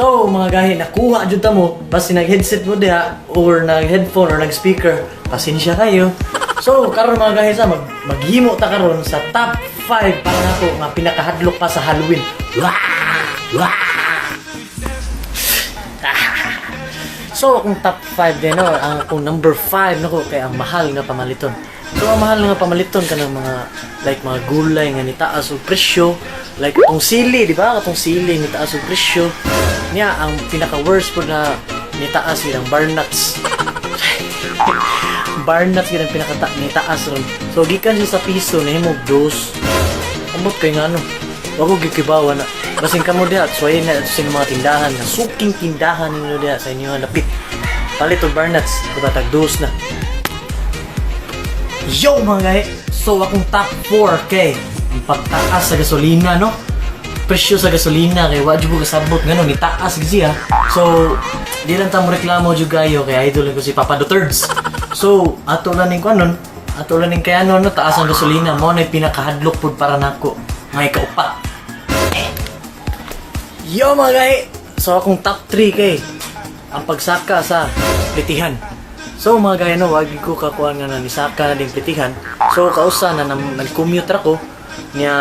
So, mga gahi, nakuha jud ta mo. Basta nag-headset mo diha, or nag-headphone, or nag-speaker, pasensya kayo. So, karon, mga gahi, sa maghimo ta karon sa top 5 para nako nga pinakahadlok pa sa Halloween. Wah! Wah! So, akong top 5 din, no, ang akong number 5 nako kay ang mahal nga pamaliton. So, ang mahal nga pamaliton kanang mga like mga gulay nga nitaas og presyo, like atong sili, di ba? Atong sili nitaas og presyo. Niya ang pinaka worst po na nitaas yun ang bar nuts. Bar nuts yun ang pinaka nitaas ron. So, gikan siya sa piso nahimog dos. Ambot kay nga ano. Wa ko gikibawa na. Basin kamo diha, suwayin na sa inyong mga tindahan, na suking tindahan ninyo diha sa inyong lapit. Palit og bar nuts, diba tag dos na. Yo, mga gahi! So akong top 4 kay ang pagtaas sa gasolina, no? Presyo sa gasolina kay wa jud ko kasabot ngano ni taas gyud siya. So di lang ta mo reklamo jud kayo kay idol ko si Papa Duterts. So ato lang ning kuanon, ato lang ning kay ano no, taas ang gasolina mo na pinakahadlok pud para nako nga ikaupat. Yo, mga gahi! So akong top 3 kay ang pagsaka sa plitihan. So mga gaya no, wag ko kakuan nga na nisaka na din plitihan. So kausa na nag-commute ra ko niya,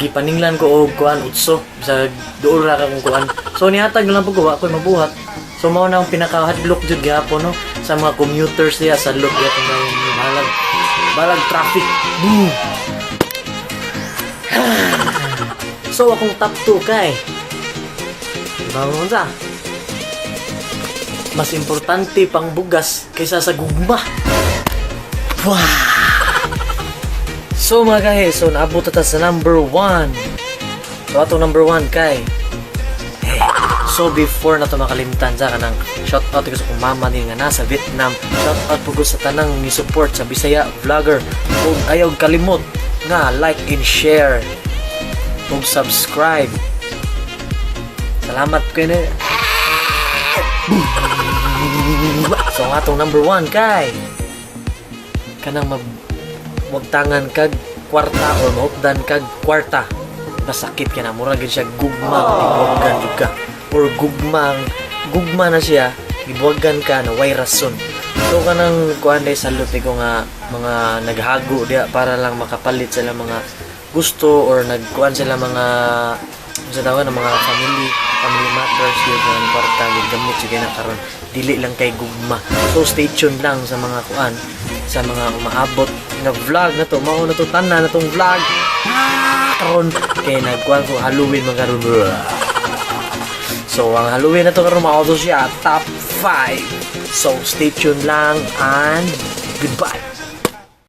gipaninglan ko og kuan utso bisag duol ra ka kung kuan. So nihatag na lang pud ko, wa ko'y mabuhat. So mao na ang pinakahadlok jud gihapon no sa mga commuters diya sa look diya kung balag balag traffic. Boom. So akong top 2 kay, diba mo sa mas importante pang bugas kaysa sa gugma. Wow! So mga gahi, so naabot ta sa number 1. So ato number 1 kay, eh, so before na to makalimtan sa kanang shout out ko sa akong mama din nga nasa Vietnam. Shout out po ko sa tanang ni support sa Bisaya Vlogger. Ug ayaw kalimot nga like and share ug subscribe. Salamat ko na. So ang atong number 1 kay kanang mag wagtangan kag kwarta or mahupdan kag kwarta. Masakit kay na mura gid siya gugma, gibuwagan jud ka or gugma gugma na siya, gibuwagan ka na way rason. So kanang kuan day, salute ko nga mga naghago diya para lang makapalit sila mga gusto or nagkuan sila mga sa tawag ng mga family family matters yun nga kwarta gigamit jud na karon, dili lang kay gugma. So stay tuned lang sa mga kuan, sa mga umaabot nga vlog na to. Mao na to tanan na tong vlog karon kay nagkuan ko Halloween man karon. So ang Halloween na to karon mao to siya top 5. So stay tuned lang and goodbye.